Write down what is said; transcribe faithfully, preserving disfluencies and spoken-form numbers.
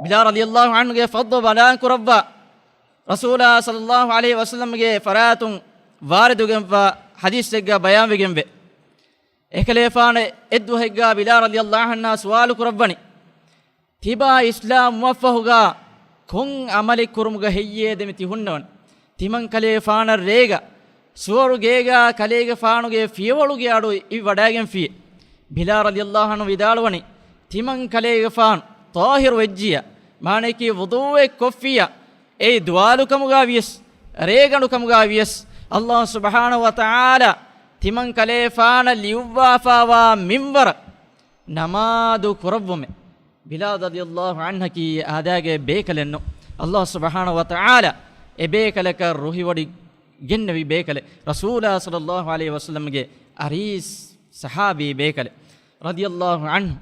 ބިލާލް ރަޟިޔައްލާހު ޢަންހުގެ ފަޟްލު ބަޔާން ކުރައްވާ، ރަސޫލާ ޞައްލައްލާހު ޢަލައިހި ވަސައްލަމްގެ ފަރާތުން ވާރިދުވެގެންވާ ޙަދީޘެއްގަ ބަޔާންވެގެންވޭ. އެކަލޭފާނަށް އެއްދުވަހެއްގަ ބިލާލް ރަޟިޔައްލާހު ޢަންހާ ސުވާލު ކުރައްވަނީ، ތިބާ އިސްލާމް ވުމަށްފަހުގަ ކޮން ޢަމަލެއް ކުރުމުގަ ހެއްޔޭ ދެމި ތި ހުންނަވަނީ؟ ތިމަންކަލޭފާނަށް ރޭގަ ސުވަރުގޭގަ ކަލޭގެފާނުގެ ފިޔަވަޅުގެ އަޑު އިވިވަޑައިގެންފިއޭ. ބިލާލް ރަޟިޔައްލާހު ޢަންހު ވިދާޅުވަނީ، ތިމަންކަލޭގެފާނު ޠާހިރު ވެއްޖިއްޔާ، މާނައަކީ ވުޟޫއެއް ކޮށްފިއްޔާ، އެއީ ދުވާލުކަމުގަ ވިޔަސް، ރޭގަނޑުކަމުގަ ވިޔަސް، ﷲ ސުބްޙާނަހޫ ވަތަޢާލާ ތިމަންކަލޭފާނަށް ލިޔުއްވާފައިވާ މިންވަރަށް ނަމާދު ކުރައްވުމޭ. ބިލާލް ރަޟިޔައްލާހު ޢަންހަކީ އާދައިގެ ބޭކަލެއް ނޫން. ﷲ ސުބްޙާނަހޫ ވަތަޢާލާ އެބޭކަލަކަށް ރުހިވޮޑި ގެންނެވި ބޭކަލެއް. ރަސޫލާ ޞައްލައްލާހު ޢަލައިހި ވަސައްލަމްގެ އަރީސް ޞަޙާބީ ބޭކަލެއް. ރަޟިޔައްލާހު ޢަންހު.